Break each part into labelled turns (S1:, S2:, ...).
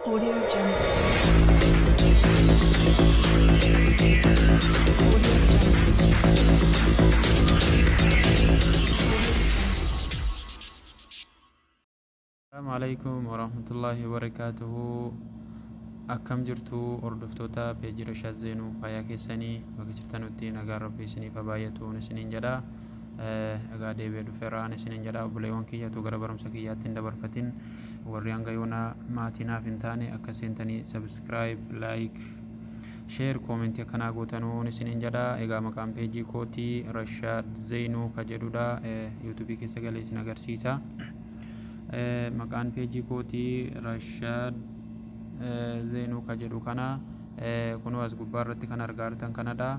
S1: Audio Jungle. Audio Jungle.
S2: Assalamu alaikum warahmatullahi wabarakatuhu. Akkam jirtu hordoftoota peejii Rashaad Zeenuu? Fayyaa keessanii? Bakka jirtanutti nagaan Rabbii isiniif haa baay'atuun isiniin jedha. Egaa deebi'ee dhufeeraan isiniin jedha. Obboleewwan kiyyatu gara barumsa kiyyaatti hin dabarfatin, warri hanga yoonaa maatii naaf hin taane akka seentanii subscribe, like, share, comment akkanaa gootanuun isiniin jedha. Egaa maqaan peejii kootii Rashaad Zeenuu ka jedhudha. YouTubeii keessa galee isin agarsiisa. Maqaan peejii kootii Rashaad Zeenuu ka jedhu kana kunoo as gubbaa irratti kan argaa jirtan kanadha.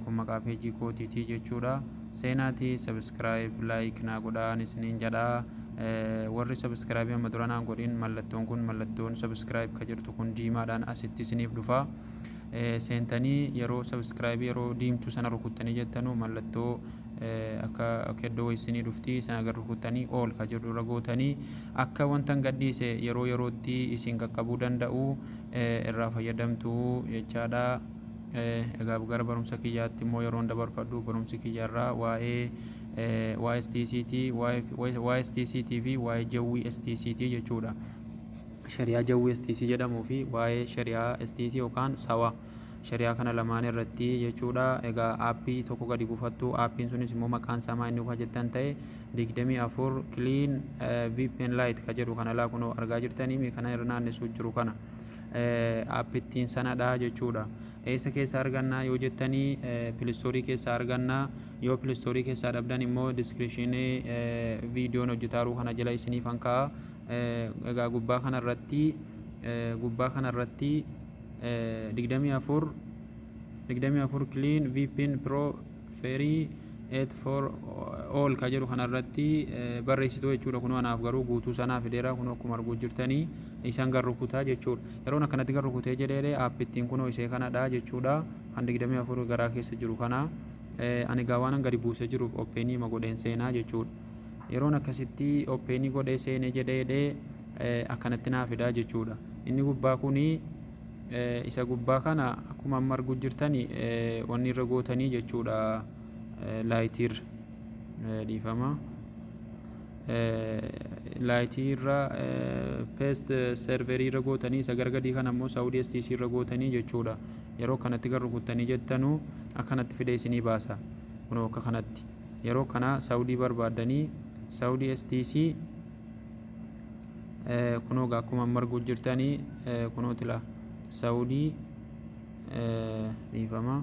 S2: Kun maqaa peejii kootiiti jechuudha. Seenaatii subscribe, like naa godhaan isiniin jedha. Warri subscribe amma dura naan godhin, mallattoon kun, mallattoon subscribe ka jedhutu kun diimaadhaan asitti isiniif dhufa. Seentanii yeroo subscribe yeroo diimtuu sana rukuttanii jettanu, mallattoo akka iddoo isinii dhufti sana gar rukuttanii, all ka jedhu irra gootanii, akka wanta hin gadhiise yeroo yerootti isin qaqqabuu danda'u irraa fayyadamtu jechaadha. Egaa gara barumsa kiyyaatti immoo yeroon dabarfadhu, barumsi kiyyarraa waa'ee YSTCT, waa'ee STCT fi waa'ee jawwii STCT jechuudha. Shari'aa jawwii STC jedhamuu fi waa'ee shari'aa STC yookaan sawa shari'aa kana lamaan irratti jechuudha. Egaa aappii tokko gadi buufattu. Aappiin sunis immoo maqaan isaa maal inni jettan ta'e, 24 Clean VPN Lite ka jedhu kana laa kunoo argaa jirtanii kana irra naannessuu jiru kana. Aappittiin sanadha jechuudha. Eessa keessa argannaa yoo jettanii, Play Storeii keessaa argannaa. Yoo Play Storeii keessaa dhabdan immoo descriptionii viidiyoon hojjetaaru kana jala isiniif hanka'a. Egaa gubbaa kanarratti 24 Clean VPN Pro Free 8 for all ka jedhu kanarratti barreessitu jechuudha. Kun anaaf garuu guutuu sanaa fideera. Kun akkuma arguu jirtanii isaan gar rukutaa jechuudha. Yeroon akkanatti gar rukutee jedhee, aappittiin kunoo isee kanadha jechuudha, kan 24 garaa keessa jiru kana. Ani gaa waan gadi buusee jiruuf openii ma godheen seenaa jechuudha. Yeroon akkasitti openii godhee seenee jedhee, akkanatti naa fidaa jechuudha. Inni gubbaa kunii, isa gubbaa kana akkuma amma arguu jirtani, wanni irra gootanii jechuudha. Liteir, dhiifama, liteii irra, paste serverii irra gootanii, isa gargadii kana immoo Saudi STC irra gootanii jechuudha. Yeroo kanatti gar rukuttanii jettanuu, akkanatti fidee isinii baasa. Kunoo akka kanatti yeroo kana Saudii barbaaddanii, Saudi STC kunoo akkuma amma arguu jirtanii, kunoo tila Saudii, dhiifama,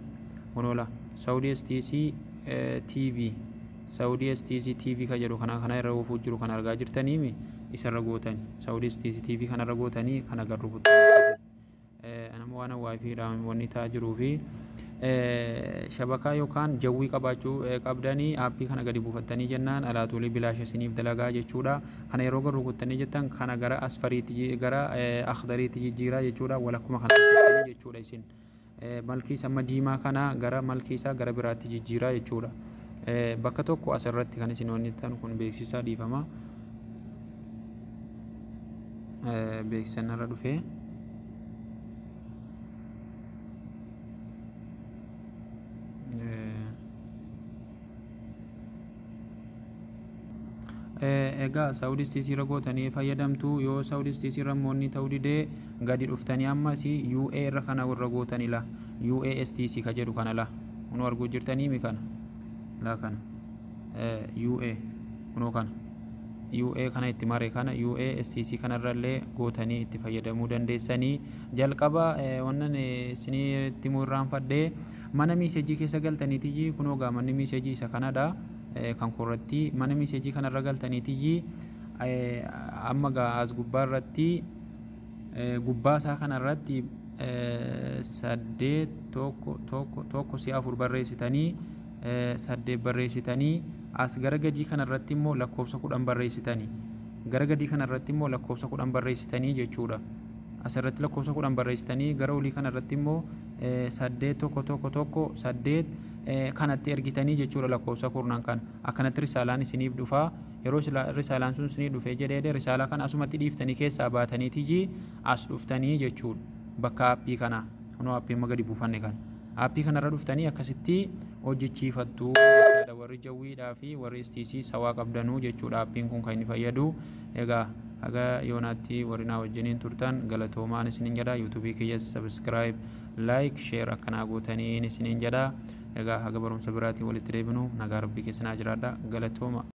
S2: kunoo la Saudi STC TV, Saudi STC TV ka jedhu kana, kana irra oofuu jiru kana argaa jirtaniimi, isarra gootani. Saudi STC TV kanarra gootanii kana gar rukuttanii, nama waan WiFiidhaan wanni ta'aa jiruu fi shabakaa yookaan jawwii qabaachuu qabdanii, aappii kana gadi buufattanii jennaan alaatuulii bilaasha isiniif dalagaa jechuudha. Kana yeroo gar rukuttanii jettan, kana gara asfariitti, gara akhdariitti jijjiiraa jechuudha. Walakkuma kana rukuttanii jechuudha isin. Malkii amma diimaa kana gara malkii isaa gara biraatti jijjiiraa jechuudha. Bakka tokko asirratti kan isin wanni ta'an kun beeksisaa, dhiifama. Beeksisan irra dhufee. Egaa Saudi STC irra gootanii fayyadamtu. Yoo Saudi STC irra immoo inni ta'uu didee, gadi dhuftanii ammas UA irra kana irra gootanii la UA STC ka jedhu kana la kunoo arguu jirtanii mi kana la kana UA kunoo kana UA kana itti mare kana UA STC kanarrallee gootanii itti fayyadamuu dandeessanii. Jalqaba wannan isinii itti himuu irraanfadhee, mana messageii keessa galtaniitiyyi, kunoo gaa manni messageii isa kanadha. Kan korratti mana messageii kanarra galtaniitiyyi, amma gaa as gubbaa irratti, gubbaa isaa kanarratti 8 1 1 1 si'a 4 barreessitanii, 8 barreessitanii, as gara gadii kanarratti immoo lakkoofsa 10 barreessitanii, gara gadii kanarratti immoo lakkoofsa 10 barreessitanii jechuudha. Asirratti lakkoofsa 10 barreessitanii, gara olii kanarratti immoo 8 1 1 1 8 kanatti ergitanii jechuudha. Lakkoofsa kurnan kana akkanatti risaalaan isiniif dhufaa. Yeroo risaalaan sun isinii dhufee jedhee, risaalaa kana asumatti dhiiftanii keessaa baataniitiji as dhuftanii jechuudha. Bakka aappii kana, kunoo aappii amma gadi buufanne kana, aappii kanarra dhuftanii akkasitti hojjechiifattu jechaadha. Warri Jawwiidhaa fi warri STC sawaa qabdanuu jechuudha aappiin kun kan inni fayyadu. Egaa haga yoonaatti warri naa wajjiniin turtan galatoomaan isiniin jedha. Yuutuubii kiyyas subscribe, like, share akkanaa gootaniin isiniin jedha. Egaa haga barumsa biraatiin walitti deebinu nagaa rabbii keessanaa jiraadha, galatooma.